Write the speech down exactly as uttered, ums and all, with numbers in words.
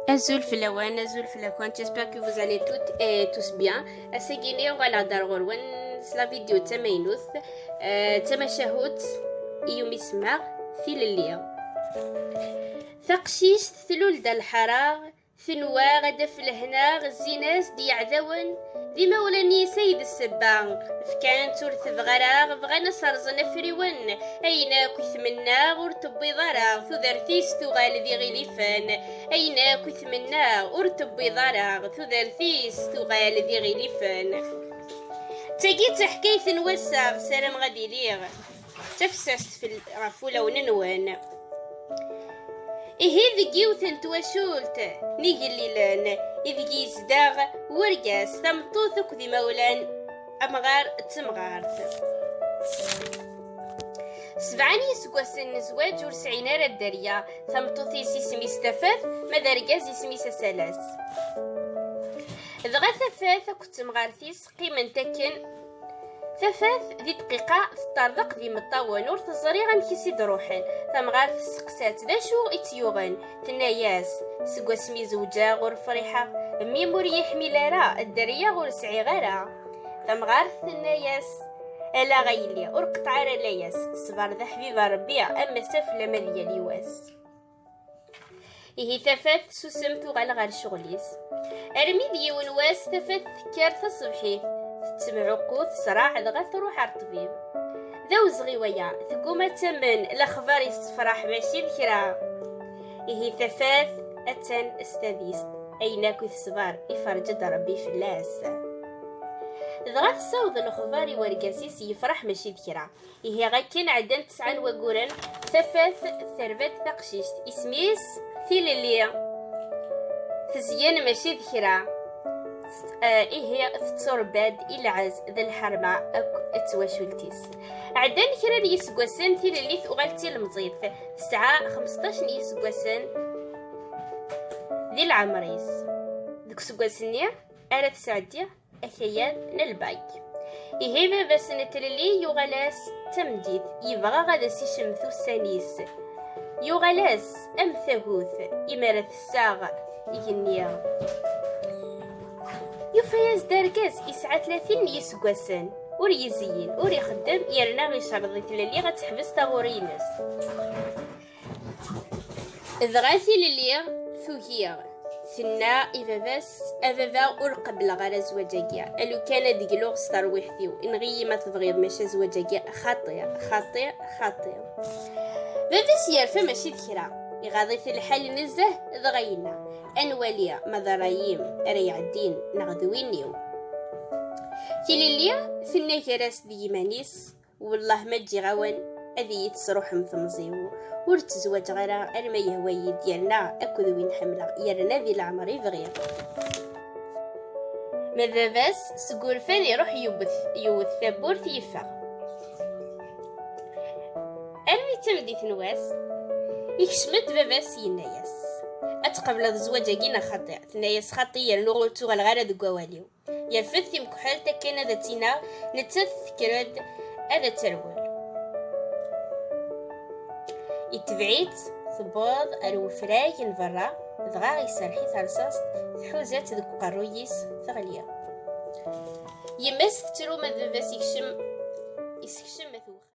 Azul fell-awen, azul fell-akent. J'espère que vous allez toutes et tous bien. Ass-agi-nni uɣaleɣ-d ar ɣur-wen s la vidéo d tamaynut, eh, d tamacahut i yumi semmaɣ Tilelli. Taqcict tlul-d ar lḥara, tenwa ad d-taf lehna, zzin-as-d yeɛdawen, d imawlan-is ay d ssebba. Fkan-tt ur tebɣa ara, bɣan ad s-rẓen afriwen. Ayen akk i tmenna ur tewwiḍ ara, tudert-is tuɣal d iɣilifen. Ayen akk i tmenna ur tewwiḍ ara, tudert-is tuɣal d iɣilifen. D tagi d taḥkayt n wass-a, ssarameɣ ad iliɣ d tafessast fell-, ɣef wulawen-nwen. Ihi deg yiwet n twacult n igellilen ideg yezdeɣ wergaz, tameṭṭut akked imawlan, amɣar d temɣart. Sebɛa n yiseggasen n zzwaǧ ur sɛin ara dderya, tameṭṭut-is isem-is Tafat, ma d argaz isem-is Asalas. Dɣa Tafat akked temɣart-is qqiment akken. Tafat di dqiqa teṭṭerḍeq d imeṭṭawen, ur teẓri amek i s-id-ruḥen. Tamɣart testeqsa-tt d acu i tt-yuɣen. Tenna-yas, seg wasmi zewǧeɣ ur friḥeɣ, mmi-m ur yi-ḥmil ara, dderya ur sɛiɣ ara. Tamɣart tenna-yas, ala a yelli, ur qeṭṭeɛ ara layas, ṣṣber d aḥbib n Rebbi, am ass afella ma d yal i wass. Ihi Tafat tessusem, tuɣal ɣer ccɣel-is. Armi d yiwen wass Tafat tekker taṣebḥit, tettemɛuqu, tesraɛ, dɣa truḥ ar ṭṭbib. D awezɣi waya, tegguma ad tamen, lexbar-is tefreḥ mačči d kra. Ihi Tafat attan s tadist, ayen akk i teṣber iferreǧ-d Rebbi fell-as. Dɣa tessaweḍ lexbar i wergaz-is, yefreḥ mačči d kra. Ihi akken ɛeddan tesɛa n waguren, Tafat terba-d taqcict, isem-is Tilelli. Tezyen mačči d kra. Eh, ihi tetturebba-d i lɛezz d lḥerma akk d twacult-is. Ɛeddan kra n yiseggasen, Tilelli tuɣal d tilemẓit, tesɛa xmesṭac n yiseggasen di leɛmer-is. Deg useggas-nni ara tesɛeddi akayad n lbak. Ihi baba-s n Tilelli yuɣal-as d tamdit, yebɣa ad as-icemmet ussan-is. Yuɣal-as am tagut imi ara tessaɣ igenni. Yufa-yas-d argaz yesɛa tlatin n yiseggasen, ur yezyin, ur ixeddem, yerna icerreḍ i Tilelli ad teḥbes taɣuri-ines. Dɣa Tilelli tugi, tenna i baba-s, a baba, ur qebbleɣ ara zzwaǧ-agi, a lukan ad gluɣ s terwiḥt-iw, inɣi-yi ma tebɣiḍ, maca zzwaǧ-agi xaṭi, xaṭi, xaṭi. Baba-s yerfa mačči d kra, iɣaḍ-it lḥal nezzeh, dɣa yenna, a nwali ma d ṛṛay-im ara iɛeddin neɣ d win-iw. Tilelli tenna gar-as d yiman-is, wellah ma ǧǧiɣ-awen ad iyi-tesruḥem temẓi-w, ur ttezwaǧeɣ ara arma yehwa-yi-d, yerna akked win ḥemmleɣ, yerna di leɛmer i bɣiɣ. Ma d baba-s seg urfan iruḥ yewwet, yewwet tawwurt yeffeɣ. Armi d tameddit n wass, ikcem-d baba-s yenna-yas, ad tqebleḍ zzwaǧ-agi neɣ xaṭi? Tenna-yas xaṭi, yernu ur ttuɣaleɣ ara deg wawal-iw. Yerfed timkeḥḥelt akken ad tt-ineɣ, nettat tekker-d ad tt-terwel. Itbeɛ-itt, tewweḍ ar wefrag n berra, dɣa iserreḥ-it rṣaṣ, tḥuza-tt deg uqerruy-is, teɣli. Yemma-s tettru ma d baba-s ikcem, isekcem